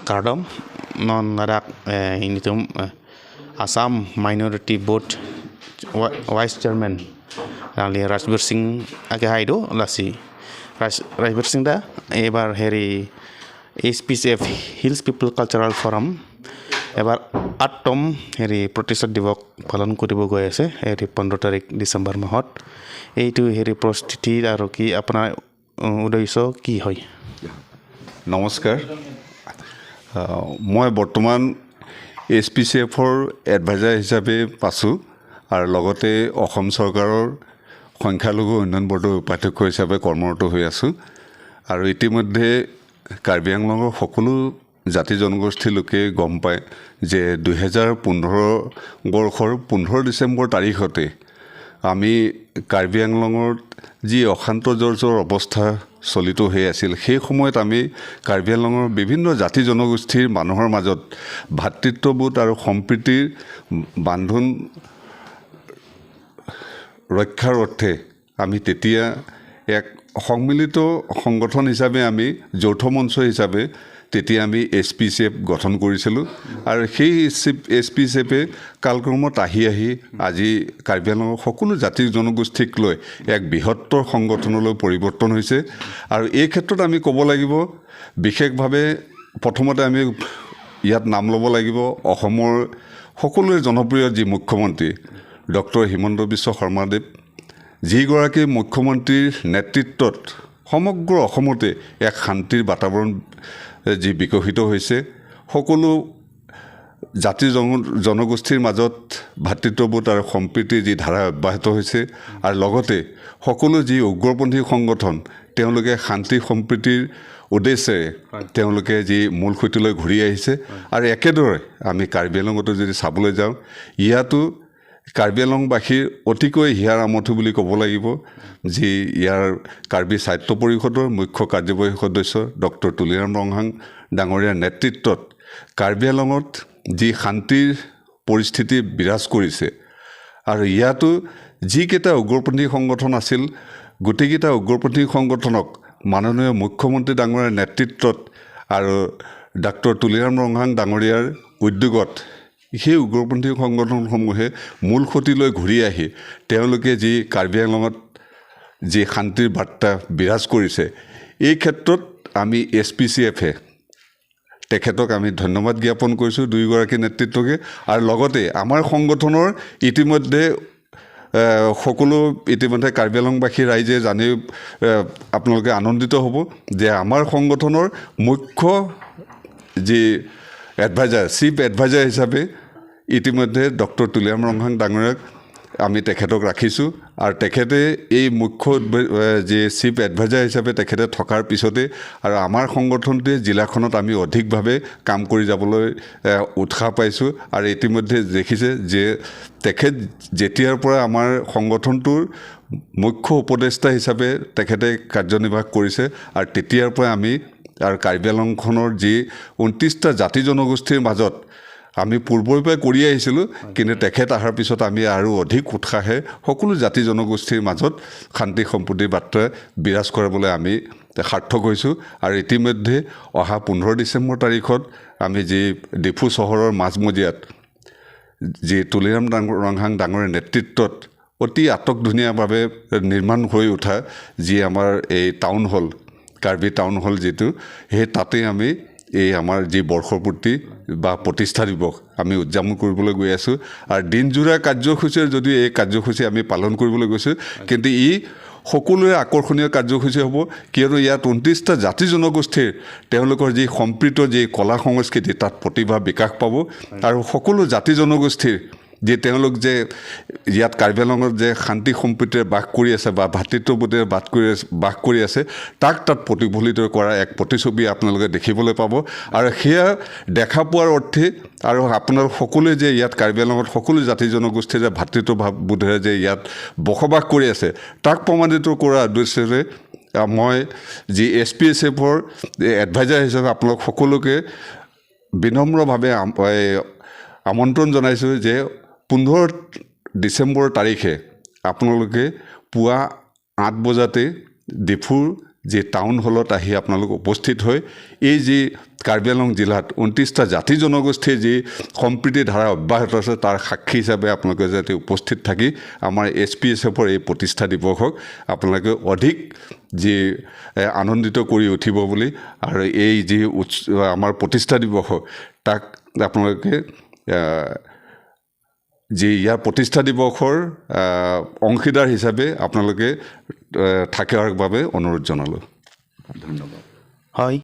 Kardam non ladak initum Assam Minority Board Vice Chairman ali Rajbir Singh ake hai do lasi Rajbir Singh da ebar heri HPCF Hills People Cultural Forum এবাৰ 8তম হেৰি প্ৰতিষ্ঠা দিৱস পালন কৰিব গৈ আছে হেৰি 15 তাৰিখ ডিচেম্বৰ মাহত। এইটো হেৰি প্ৰস্তুতি আৰু কি আপোনাৰ উদ্দেশ্য কি হয়? নমস্কাৰ। মই বৰ্তমান এইচপিচিএফৰ এডভাইজাৰ হিচাপে আছোঁ আৰু লগতে অসম চৰকাৰৰ সংখ্যালঘু উন্নয়ন বৰ্ডৰ উপাধ্যক্ষ হিচাপে কৰ্মৰত হৈ আছোঁ। আৰু ইতিমধ্যে কাৰ্বি আংলঙৰ সকলো জাতি জনগোষ্ঠীৰ লোকে গম পায় যে 2015 বৰ্ষৰ 15 ডিচেম্বৰ তাৰিখতে আমি কাৰ্বি আংলঙত যি অশান্ত জৰ্জৰ অৱস্থা চলিত হৈ আছিল, সেই সময়ত আমি কাৰ্বি আংলঙৰ বিভিন্ন জাতি জনগোষ্ঠীৰ মানুহৰ মাজত ভাতৃত্ববোধ আৰু সম্প্ৰীতিৰ বান্ধোন ৰক্ষাৰ অৰ্থে আমি তেতিয়া এক সন্মিলিত সংগঠন হিচাপে, আমি যৌথ মঞ্চ হিচাপে তেতিয়া আমি এইচপিচিএফ গঠন কৰিছিলোঁ। আৰু সেই এইচপিচিএফে কালক্ৰমত আহি আহি আজি কাৰ্বি আংলঙৰ সকলো জাতি জনগোষ্ঠীক লৈ এক বৃহত্তৰ সংগঠনলৈ পৰিৱৰ্তন হৈছে। আৰু এই ক্ষেত্ৰত আমি ক'ব লাগিব, বিশেষভাৱে প্ৰথমতে আমি ইয়াত নাম ল'ব লাগিব অসমৰ সকলোৰে জনপ্ৰিয় যি মুখ্যমন্ত্ৰী ডক্টৰ হিমন্ত বিশ্ব শৰ্মাদেৱ, যিগৰাকী মুখ্যমন্ত্ৰীৰ নেতৃত্বত সমগ্ৰ অসমতে এক শান্তিৰ বাতাবৰণ যি বিকশিত হৈছে, সকলো জাতি জনগোষ্ঠীৰ মাজত ভাতৃত্ববোধ আৰু সম্প্ৰীতিৰ যি ধাৰা অব্যাহত হৈছে আৰু লগতে সকলো যি উগ্ৰপন্থী সংগঠন, তেওঁলোকে শান্তি সম্প্ৰীতিৰ উদ্দেশ্যেৰে তেওঁলোকে যি মূল সুঁতিলৈ ঘূৰি আহিছে। আৰু একেদৰে আমি কাৰ্বি আংলঙতো যদি চাবলৈ যাওঁ, ইয়াতো কাৰ্বি আংলংবাসীৰ অতিকৈ হিয়াৰ আমঠু বুলি ক'ব লাগিব যি ইয়াৰ কাৰ্বি স্বায়ত্ত পৰিষদৰ মুখ্য কাৰ্যবাহী সদস্য ডক্টৰ তুলিৰাম ৰংহাং ডাঙৰীয়াৰ নেতৃত্বত কাৰ্বি আংলঙত যি শান্তিৰ পৰিস্থিতি বিৰাজ কৰিছে আৰু ইয়াতো যিকেইটা উগ্ৰপন্থী সংগঠন আছিল, গোটেইকেইটা উগ্ৰপন্থী সংগঠনক মাননীয় মুখ্যমন্ত্ৰী ডাঙৰীয়াৰ নেতৃত্বত আৰু ডাক্তৰ তুলিৰাম ৰংহাং ডাঙৰীয়াৰ উদ্যোগত সেই উগ্ৰপন্থী সংগঠনসমূহে মূল সুঁতিলৈ ঘূৰি আহি তেওঁলোকে যি কাৰ্বি আংলঙত যি শান্তিৰ বাৰ্তা বিৰাজ কৰিছে, এই ক্ষেত্ৰত আমি এইচপিচিএফে তেখেতক আমি ধন্যবাদ জ্ঞাপন কৰিছোঁ, দুয়োগৰাকী নেতৃত্বকে। আৰু লগতে আমাৰ সংগঠনৰ ইতিমধ্যে সকলো ইতিমধ্যে কাৰ্বি আংলংবাসী ৰাইজে জানি আপোনালোকে আনন্দিত হ'ব যে আমাৰ সংগঠনৰ মুখ্য যি এডভাইজাৰ, চিফ এডভাইজাৰ হিচাপে ইতিমধ্যে ডক্টৰ তুলিৰাম ৰংহাং ডাঙৰীয়াক আমি তেখেতক ৰাখিছোঁ। আৰু তেখেতে এই মুখ্য যি চিফ এডভাইজাৰ হিচাপে তেখেতে থকাৰ পিছতে আৰু আমাৰ সংগঠনটোৱে জিলাখনত আমি অধিকভাৱে কাম কৰি যাবলৈ উৎসাহ পাইছোঁ। আৰু ইতিমধ্যে দেখিছে যে তেখেত যেতিয়াৰ পৰা আমাৰ সংগঠনটোৰ মুখ্য উপদেষ্টা হিচাপে তেখেতে কাৰ্যনিৰ্বাহ কৰিছে আৰু তেতিয়াৰ পৰা আমি আৰু কাৰ্বি আংলংখনৰ যি 29টা জাতি জনগোষ্ঠীৰ মাজত আমি পূৰ্বৰে পৰাই কৰি আহিছিলোঁ, কিন্তু তেখেত অহাৰ পিছত আমি আৰু অধিক উৎসাহে সকলো জাতি জনগোষ্ঠীৰ মাজত শান্তি সম্প্ৰীতিৰ বাৰ্তা বিৰাজ কৰাবলৈ আমি সাৰ্থক হৈছোঁ। আৰু ইতিমধ্যে অহা 15 ডিচেম্বৰ তাৰিখত আমি যি ডিফু চহৰৰ মাজমজিয়াত যি তুলিৰাম ৰংহাং ডাঙৰীয়াৰ নেতৃত্বত অতি আটকধুনীয়াভাৱে নিৰ্মাণ হৈ উঠা যি আমাৰ এই town hall, Karbi town hall যিটো, সেই তাতেই আমি এই আমাৰ যি বৰ্ষপূৰ্তি বা প্ৰতিষ্ঠা দিৱস আমি উদযাপন কৰিবলৈ গৈ আছোঁ। আৰু দিনজোৰা কাৰ্যসূচীৰ যদি এই কাৰ্যসূচী আমি পালন কৰিবলৈ গৈছোঁ, কিন্তু ই সকলোৰে আকৰ্ষণীয় কাৰ্যসূচী হ'ব, কিয়নো ইয়াত 29টা জাতি জনগোষ্ঠীৰ তেওঁলোকৰ যি সম্প্ৰীত যি কলা সংস্কৃতি, তাত প্ৰতিভা বিকাশ পাব। আৰু সকলো জাতি জনগোষ্ঠীৰ যে তেওঁলোক যে ইয়াত কাৰ্বি আংলঙত যে শান্তি সম্প্ৰীতিৰে বাস কৰি আছে বা ভাতৃত্ববোধেৰে বাস কৰি আছে, তাক তাত প্ৰতিফলিত কৰা এক প্ৰতিচ্ছবি আপোনালোকে দেখিবলৈ পাব। আৰু সেয়া দেখা পোৱাৰ অৰ্থে আৰু আপোনালোক সকলোৱে যে ইয়াত কাৰ্বি আংলঙত সকলো জাতি জনগোষ্ঠীয়ে যে ভাতৃত্ববোধেৰে যে ইয়াত বসবাস কৰি আছে, তাক প্ৰমাণিত কৰাৰ উদ্দেশ্যেৰে মই যি এইচপিএছএফৰ এডভাইজাৰ হিচাপে আপোনালোক সকলোকে বিনম্ৰভাৱে আমন্ত্ৰণ জনাইছোঁ যে 15 ডিচেম্বৰ তাৰিখে আপোনালোকে পুৱা 8 বজাতে ডিফুৰ যি টাউন হলত আহি আপোনালোক উপস্থিত হৈ এই যি কাৰ্বি আংলং জিলাত 29টা জাতি জনগোষ্ঠীৰ যি সম্প্ৰীতিৰ ধাৰা অব্যাহত আছে, তাৰ সাক্ষী হিচাপে আপোনালোকে যাতে উপস্থিত থাকি আমাৰ এইচপিএছএফৰ এই প্ৰতিষ্ঠা দিৱসক আপোনালোকে অধিক যি আনন্দিত কৰি উঠিব বুলি আৰু এই যি আমাৰ প্ৰতিষ্ঠা দিৱসক তাক আপোনালোকে যি ইয়াৰ প্ৰতিষ্ঠা দিৱসৰ অংশীদাৰ হিচাপে আপোনালোকে থকাৰ বাবে অনুৰোধ জনালোঁ। ধন্যবাদ। হয়।